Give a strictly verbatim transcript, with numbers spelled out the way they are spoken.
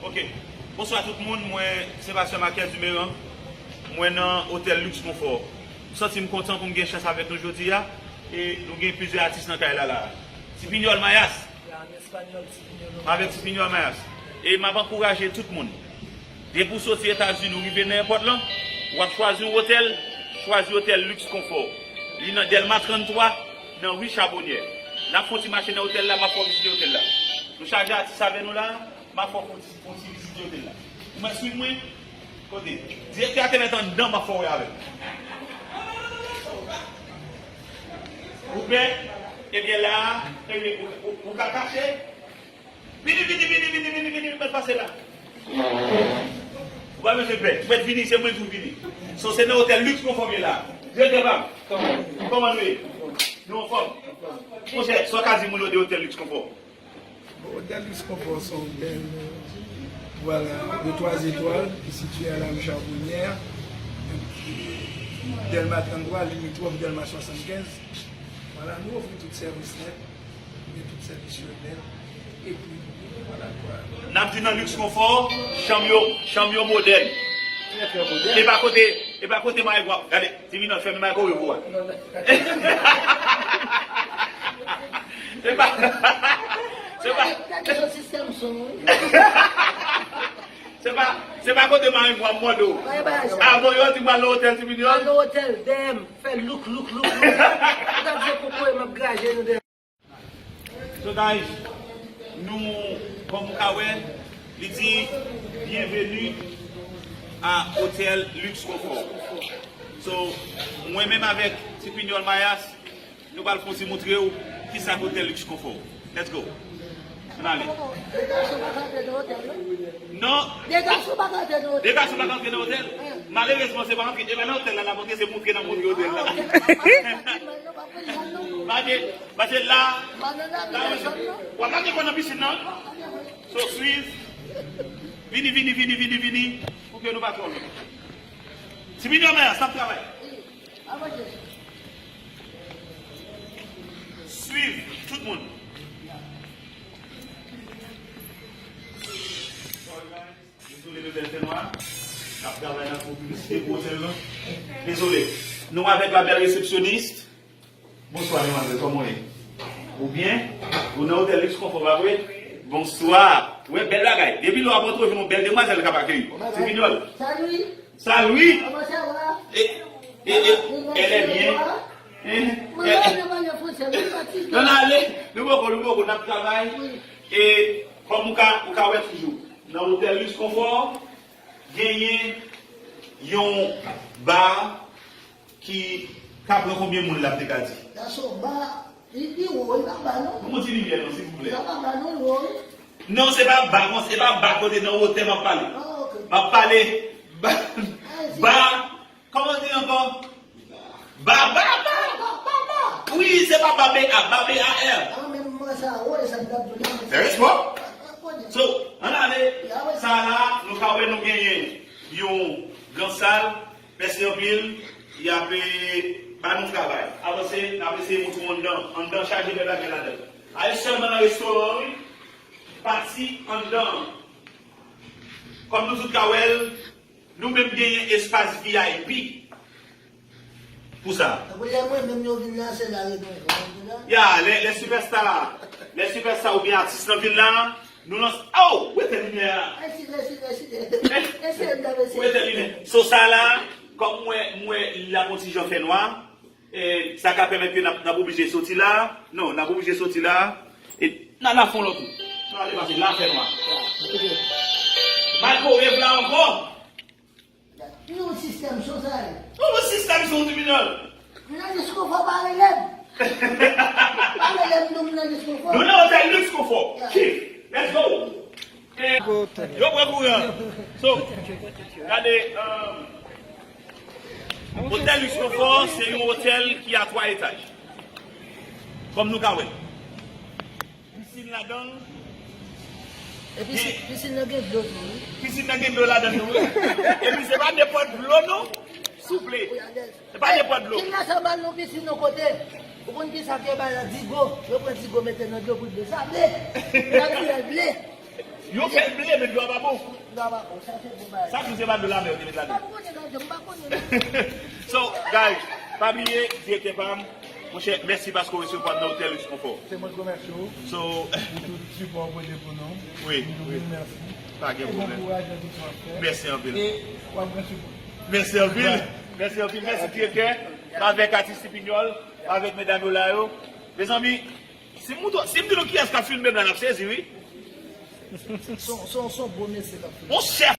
Ok. Bonswa tout moun, mwen Sebastien Marquez Dumeran. Mwen nan Otèl Luxe Confort. M santi m kontan pou m gen chans avèk nou jodi a. E nou gen plizyè atis nan kay la la. Ti Pinyòl Mayas. Avèk Ti Pinyòl Mayas. E m ap ankouraje tout moun. Depi w soti Etazini, w rive nan èpòt lan, w ap chwazi yon otèl, chwazi Otèl Luxe Confort. Li nan Dèlma tranntwa, nan ri Chabonyè. N ap fè yon ti mache nan otèl la, m ap fè w vizite otèl la. Nou chaje atis avè nou la, m ap fè w fè yon ti, fè yon ti vizite otèl la. Ou mèt swiv mwen? Kote? Direktè a te mèt anndan, m ap fè w wè avè l. Ou pè? Ebyen la, ebyen, ou, ou, ou ka kache? Vini, vini, vini, vini, vini, vini, mèt pase la. Ou pa bezwen pè. Ou mèt vini, se mwen di w vini. So, se nan Otèl Luxe Confort m ye la. Direktè pa m. Kòman nou ye? Nou anfòm? Monchè, sa w ka di moun yo de Otèl Luxe Confort? Bon, Otèl Luxe Confort se yon otèl, vwala, de twa zetwal ki sitiye a la ri Charbonnière, Dèlma tranntwa, limitwòf Dèlma swasannkenz. Vwala, nou ofri tout sèvis nèt. Gen tout sèvis yo nèt. Epi, vwala kwa. N ap di nan Luxe Confort, chanm yo, chanm yo modèn. Trè, trè modèn. E pa kote, e pa kote mayi gwa. Gade, Ti Pinyòl fèmen mayi gwa ou a. E pa, se pa, Gade sou sistèm son, wi. Se pa, se pa kote mayi gwa mòde w. Avan yo di m al nan otèl Ti Pinyòl. Al nan otèl, dèyè m, fè louk, louk, louk, louk. Ou ta di se kokoye m ap graje nou dèyè. So guys, nou, kòm ou ka wè, li di, bienvenue à Hôtel Luxe Confort. So, mwen menm avèk Ti Pinyòl Mayas, nou pral fè yon ti montre w kisa k Hôtel Luxe Confort. Let's go. Ann ale. De gason pa ka antre nan otèl, non? Non. De gason pa ka antre nan otèl. De gason pa ka antre nan otèl. Malerezman, se pa antre. E pa nan otèl la, n ap antre, se montre n ap montre otèl la. Ah, ok. Paske, paske la, la, w ap lage kò nan pisin nan. So, swiv. Vini, vini, vini, vini, vini. Pou ke nou pa twò lontan. Ti Pinyòl Mayas, n ap travay. Swiv tout moun. Dezole, nou bèl fènwa. N ap travay nan pou piblisite pou otèl nou. Dezole. Nou avèk la bèl resepsyonis. Bonswa, demwazèl, kòman w ye? Ou byen? Ou nan Otèl Luxe Confort, pa vre? Bonswa. Wè, bèl bagay. Depi lè w ap antre, w jwenn yon bèl demwazèl k ap akeyi w. Ti Pinyòl. Salut. Salut. Comment ça va? Et, et, et, elle est bien. Hein? Mwen pa konn pale fransè, mwen fatige. Non, non, ale. Nou poko, nou poko, n ap travay. Wi. E kòm ou ka, ou ka wè toujou, nan Otèl Luxe Confort, genyen yon ba ki ka pran konbyen moun la, m te ka di? Gason, ba, li, li wo, li pa ba non. Ban m yon ti limyè non, silvouplè. Li pa ba non, li wo, wi. Non, se pa ba, non, se pa ba kote nan wotè m ap pale. Ah, ok. M ap pale ba, ah, se ba, kòman di ankò? Ba, ba, ba. Ba, ba, ba. Wi, se pa ba, B A, ba, B A R. Ah, men mwen sa, wo, e sa m t ap di w la. There is what? Ah, ah, so, ann ale. Sa la, nou ka wè nou genyen yon gran sal. Mèsi anpil. Y ap, eh, ba nou travay. Avanse, n ap eseye montre w anndan. Anndan chaje bèl bagay ladan l. Ale sèlman nan restoran an, wi. Pati anndan an. Kòm nou tout ka wè l, nou menm genyen espas V I P pou sa. Tankou lè mwen menm yo vin la, se la yo dwe jwenn la. Ya, lè, lè sipèsta, lè sipèsta oubyen atis lan vin la, nou lans, oh, w etèn limyè a. Mesye, mesye, mesye. Mesye, mesye. W etèn limyè. So sa la, kòm m wè, m wè li la gon ti jan fè nwa, e, sa ka pèmèt ke n ap, n ap oblije soti la. Non, n ap oblije soti la. E n al la fon lòt tou. Nou ale pase la fè nwa. Maykwowev la ankò. Ki yon sistèm son sa ye? Yon sistèm son tribinal. M nan diskonfò, pa rele m. Pa rele m, non, m nan diskonfò. Nou nan Otèl Luxe Confort. Ya. Chief, let's go. Eh, yo pran kouran. So, gade, um, Otèl Luxe Confort, se yon otèl ki a twa etaj. Kòm nou ka wè. Pisin ladan l. E pisin, gen- pisin nan gen dlo tou, wi. Pisin nan gen dlo ladan l tou, wi. Epi se pa nenpòt dlo, non. Souple. Wi, alèz. Se pa nenpòt dlo. Kèk la sa ba nou pisin yon kote. Ou konn ki sa ke ba la digo. Yo pran digo mete nan dlo pou dlo sa ble. Natirèl ble. Yo fè l ble, men dlo a pa bon. Dlo a pa bon, sa se bon bagay. Sa tou se pa dlo lamè yo te met ladan. M pa konnen, non, m pa konnen, non. So, guys, pa bliye, direktè pa m, monchè, mèsi paske w resevwa m nan otèl Ritz Confort. Se mwen ki remèsye w. So, pou tout sipò w pote pou nou. Wi, nou di w mèsi. Pa gen pwoblèm. E bon kouraj nan tout sa w ap fè. Mèsi anpil. E w ap gran sipò. Mèsi anpil. Mèsi anpil. Mèsi direktè. Avèk atis Tipinyòl, avèk medam yo la yo. Mezanmi, si m moutre, si m di nou kiyès k ap filme m la, n ap sezi, wi. Se yon, se yon, se yon bon mesye k ap filme. Yon chèf